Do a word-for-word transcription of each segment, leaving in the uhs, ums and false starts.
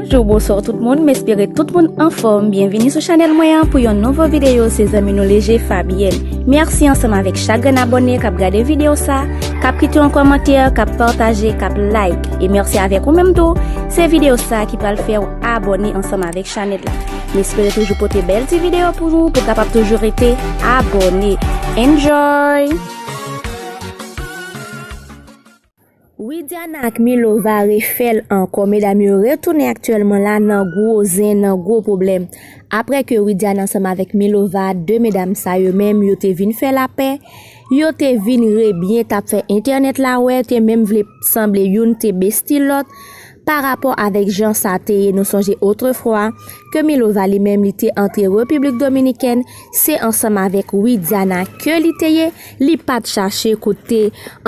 Bonjou, bonswa tout moun, m espere tout moun anfòm. Byenvini sou chanèl mwen an pou yon nouvo videyo, se zanmi nou Leje Fabyèn. Mèsi ansanm avèk chak grenn abòne k ap gade videyo sa, k ap kite yon kòmantè, k ap pataje, k ap like. E mèsi avèk ou menm tou, se videyo sa ki pral fè w abòne ansanm avèk chanèl la. M espere toujou pote bèl ti videyo pou nou, pou w kapab toujou rete abòne. Enjoy! Widiana ak Milova refè l ankò. Medam yo retounen aktyèlman la nan gwo zen, nan gwo pwoblèm. Apre ke Widiana ansanm avèk Milova, de medam sa yo menm, yo te vin fè lapè, yo te vin rebyen, t ap fè entènèt la wè, te menm vle sanble youn te besti lòt. Pa rapò avèk jan sa te ye, nou sonje otrefwa ke Milova li menm li te antre Repiblik Dominikèn, se ansanm avèk Widiana ke li te ye, li pa t chache kote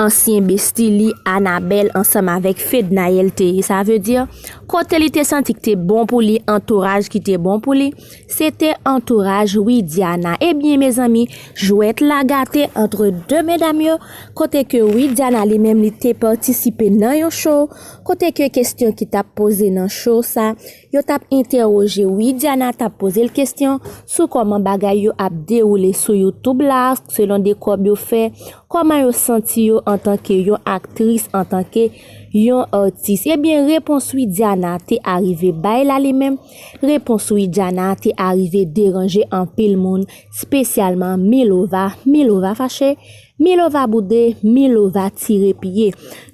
ansyen besti li Anabèl ansanm avèk Fednaelle te ye. Sa vle di, kote li te santi ki te bon pou li, antouraj ki te bon pou li, se te antouraj Widiana. Ebyen, mezanmi, jwèt la gate antre de medam yo, kote ke Widiana li menm li te patisipe nan yon show, kote ke kesyon ki t ap poze nan show sa, yo t ap entèwoje Widiana, t ap poze l kesyon sou kòman bagay yo ap dewoule sou YouTube la, selon de kòb yo fè, kòman yo santi yo antanke yon aktris, antanke yon atis. Ebyen, repons Widiana te arive bay la li menm, repons Widiana te arive deranje anpil moun, espesyalman Milova. Milova fache, Milova boude, Milova tire pye.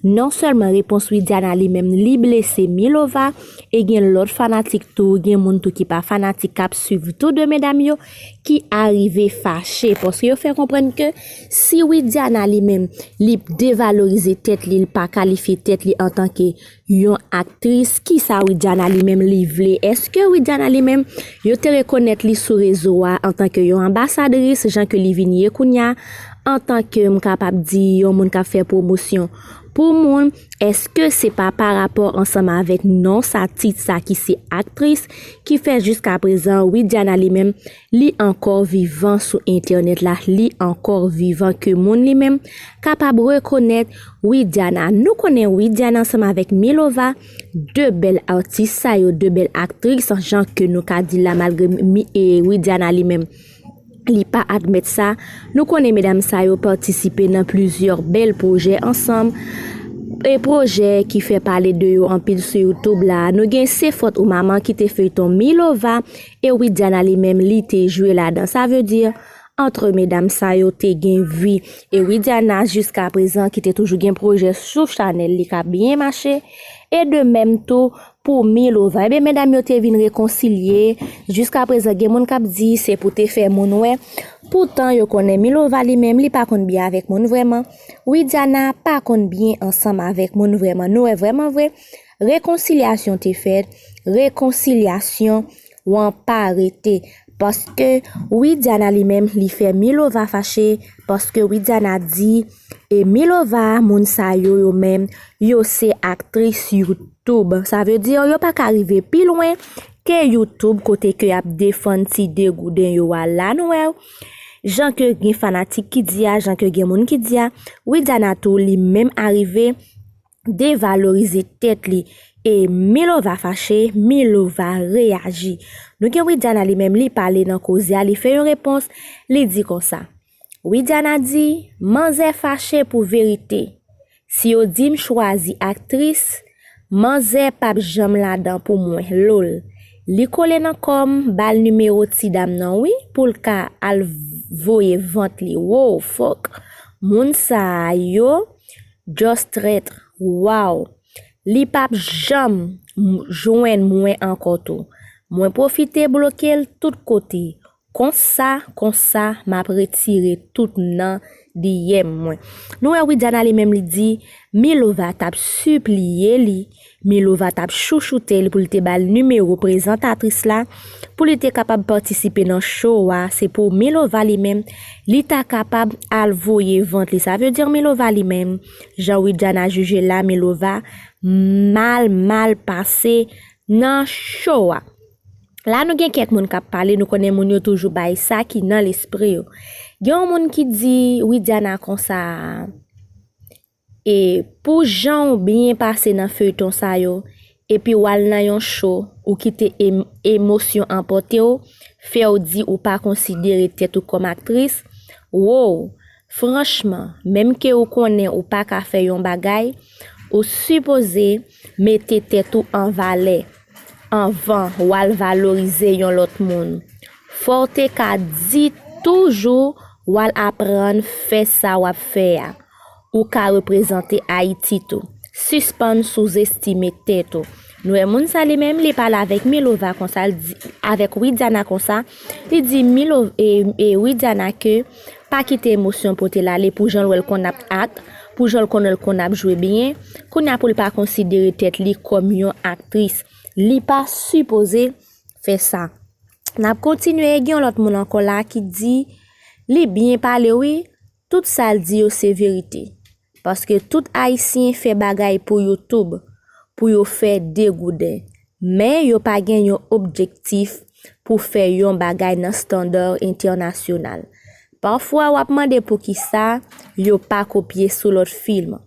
Non sèlman repons Widiana li menm li blese Milova, e gen lòt fanatik tou, gen moun tou ki pa fanatik k ap swiv tou de medam yo, ki arive fache, paske yo fè konprann ke si Widiana li menm, li devalorize tèt li, li pa kalifye tèt li antanke yon aktris, kisa Widiana li menm li vle? Èske Widiana li menm, yo te rekonèt li sou rezo a antanke yon anbasadris, jan ke li vin ye kounye a, antanke, m kapab di, yon moun k ap fè pwomosyon pou moun? Èske se pa parapò ansanm avèk non sa, tit sa ki se aktris, ki fè jiskaprezan Widiana li menm, li ankò vivan sou entènèt la, li ankò vivan, ke moun li menm kapab rekonèt Widiana? Nou konnen Widiana ansanm avèk Milova, de bèl atis sa yo, de bèl aktris, jan ke nou ka di la, malgre Mi-, e Widiana li menm, li pa admèt sa. Nou konnen medam sa yo patisipe nan plizyè bèl pwojè ansanm, e pwojè ki fè pale de yo anpil sou YouTube la. Nou gen Se Fòt Ou Manman ki te feyton Milova, e Widiana li menm, li te jwe ladan. Sa vle di, antre medam sa yo te gen vi. E Widiana, jiskaprezan, ki te toujou gen pwojè sou chanèl li k ap byen mache. E de menm tou pou Milova. Ebyen, medam yo te vin rekonsilye. Jiskaprezan, gen moun k ap di se pou te fè moun wè. Poutan, yo konnen Milova li menm, li pa konn byen avèk moun vrèman. Widiana pa konn byen ansanm avèk moun vrèman. Nou wè vrèman vre, rekonsilyasyon te fèt. Rekonsilyasyon wan pa rete. Paske Widiana li menm, li fè Milova fache. Paske Widiana di, e Milova, moun sa yo, yo menm, yo se aktris YouTube. Sa vle di, yo pa ka rive pi lwen ke YouTube, kote ke y ap defann ti degouden yo a la, nou wè. Jan ke gen fanatik ki di a, jan ke gen moun ki di a, Widiana tou li menm arive devalorize tèt li. E Milova fache, Milova reyaji. Nou gen Widiana li menm, li pale nan koze a, li fè yon repons, li di konsa. Widiana di, manzè fache pou verite. Si yo di m chwazi aktris, manzè p ap janm ladan pou mwen, lol. Li kole nan kò m, ba l nimewo ti dam nan wi, pou l ka al voye vant li. Wow, fòk. Moun sa yo, just trèt, waw. Li p ap janm m-, jwenn mwen ankò tou. Mwen pwofite bloke l tout kote. Konsa, konsa, m ap retire tout nan D M mwen. Nou wè Widiana li menm li di, Milova t ap sipliye li, Milova t ap chouchoute li pou li te ba l nimewo prezantatris la, pou li te kapab patisipe nan show a, se pou Milova li menm, li ta kapab al voye vant li. Sa vle di Milova li menm, jan Widiana jije la, Milova mal, mal pase nan show a. La nou gen kèk moun k ap pale, nou konnen moun yo toujou bay sa ki nan lespri yo. Gen yon moun ki di Widiana konsa, e pou jan w byen pase nan feyton sa yo, epi w al nan yon show, ou kite em- emosyon anpòte w, fè w di ou pa konsidere tèt ou kòm aktris, wow, franchman, menm ke ou konnen ou pa ka fè yon bagay, ou sipoze mete tèt ou an valè anvan w al valorize yon lòt moun. Fò w te ka di toujou w al aprann fè sa w ap fè a. Ou ka reprezante Ayiti tou. Sispann souzestime tèt ou. Nou wè moun sa li menm, li pale avèk Milova konsa, l di, avèk Widiana konsa, li di Milo, e, e Widiana ke pa kite emosyon pote l ale pou jan l wè l konn ap ak, pou jan l konnen l konn ap jwe byen, kounye a pou l pa konsidere tèt li kòm yon aktris. Li pa sipoze fè sa. N ap kontinye, gen yon lòt moun ankò la ki di, li byen pale wi, tout sa l di yo se verite. Paske tout Ayisyen fè bagay pou YouTube, pou yo fè degouden. Men yo pa gen yon objektif pou fè yon bagay nan estanda entènasyonal. Pafwa w ap mande poukisa yo pa kopye sou lòt fim.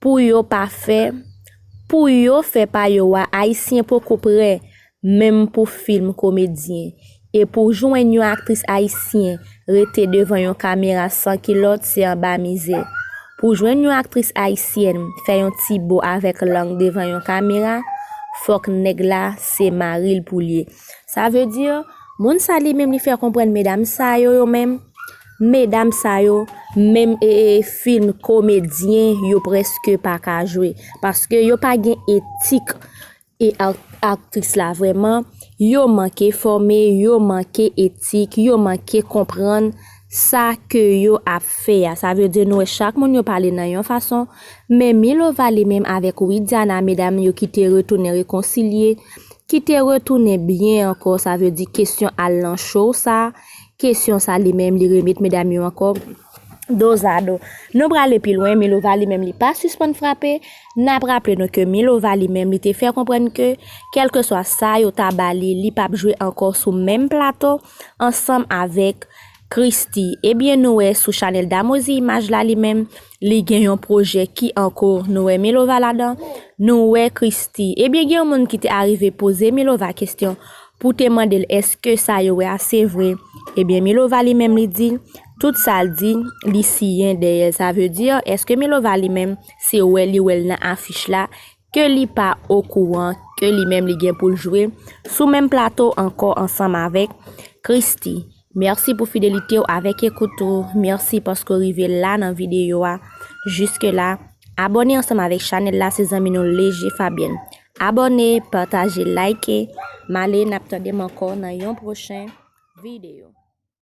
Pou yo pa fè, pou yo fè pa yo a, Ayisyen poko prè menm pou fim komedyen. E pou jwenn yon aktris ayisyen rete devan yon kamera san kilòt, se anba mizè. Pou jwenn yon aktris ayisyèn fè yon ti bo avèk lang devan yon kamera, fòk nèg la se mari l pou l ye. Sa vle di, moun sa li menm li fè konprann medam sa yo, yo menm, medam sa yo, menm e, e fim komedyen, yo prèske pa ka jwe. Paske yo pa gen etik e ak- aktris la vrèman, yo manke fòme, yo manke etik, yo manke konprann sa ke yo ap fè a. Sa vle di nou wè chak moun yo pale nan yon fason, men Milova li menm avèk Widiana, medam yo ki te retounen rekonsilye, ki te retounen byen ankò, sa vle di kesyon al nan show sa, kesyon sa li menm li remèt medam yo ankò. Dozado. Nou prale pi lwen, Milova li menm li pa sispann frape. N ap raple nou ke Milova li menm li te fè konprann ke kèlkeswa sa yo ta ba li, li p ap jwe ankò sou menm plato ansanm avèk Christie. Ebyen nou wè sou chanèl Damozi Imaj la li menm, li gen yon pwojè ki an kou, nou wè Milova ladan, nou wè Christie. Ebyen gen yon moun ki te arive poze Milova kesyon pou te mande l èske sa yo wè a se vre. Ebyen Milova li menm li di, tout sa l di, li siyen dèyè l. Sa vle di, èske Milova li menm se wè li wè l nan afich la, ke li pa okouran, ke li menm li gen pou l jwe sou menm plato ankò ansanm avèk Christie. Mèsi pou fidelite w avèk ekout ou. Mèsi paske w rive la nan videyo a. Jiske la, abòne ansanm avèk chanèl la, se zanmi nou Leje Fabienne. Abòne, pataje, like. M ale, n ap tande m ankò nan yon pwochen videyo.